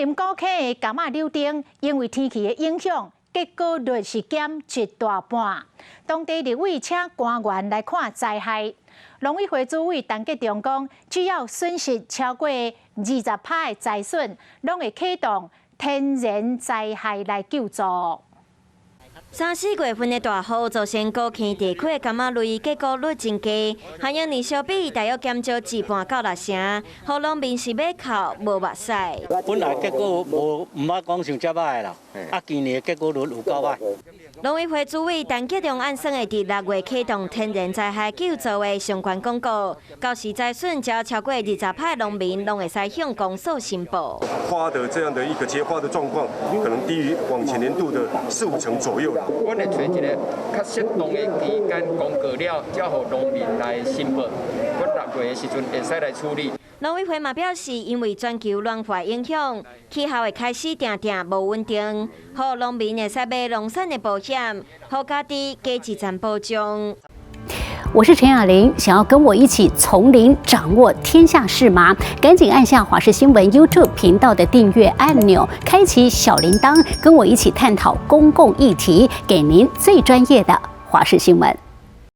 林古坑的柑仔柳丁，因為天氣的影響，結果率是減一大半。當地立委請官員來看災害。農委會主委陳吉仲講，只要損失超過20%的災損，攏會啟動天然災害來救助。三四月份的大雨造成古坑地區的柑仔類結果率真低，和往年相比大約減少一半到六成，予農民是欲哭無目屎。本來結果無毋捌講像遮䆀啦，啊，今年結果率有夠䆀。農委會主委陳吉仲按算會佇6月啟動天然災害救助的相關公告，到時災損只要超過20%農民，攏會使向公所申報。花的這樣的一個結花的狀況，可能低於往前年度的四五成左右。阮會揣一个較適當的期間公告了，才予農民來申報。阮6月的時陣會使來處理。農委會嘛表示，因為全球暖化影響，氣候會開始定定無穩定，予農民會使買農產的保險，予家己加一層保障。我是陳雅玲，想要跟我一起從零掌握天下事嗎？趕緊按下華視新聞 YouTube 頻道的訂閱按鈕，開啟小鈴鐺，跟我一起探討公共議題，給您最專業的華視新聞。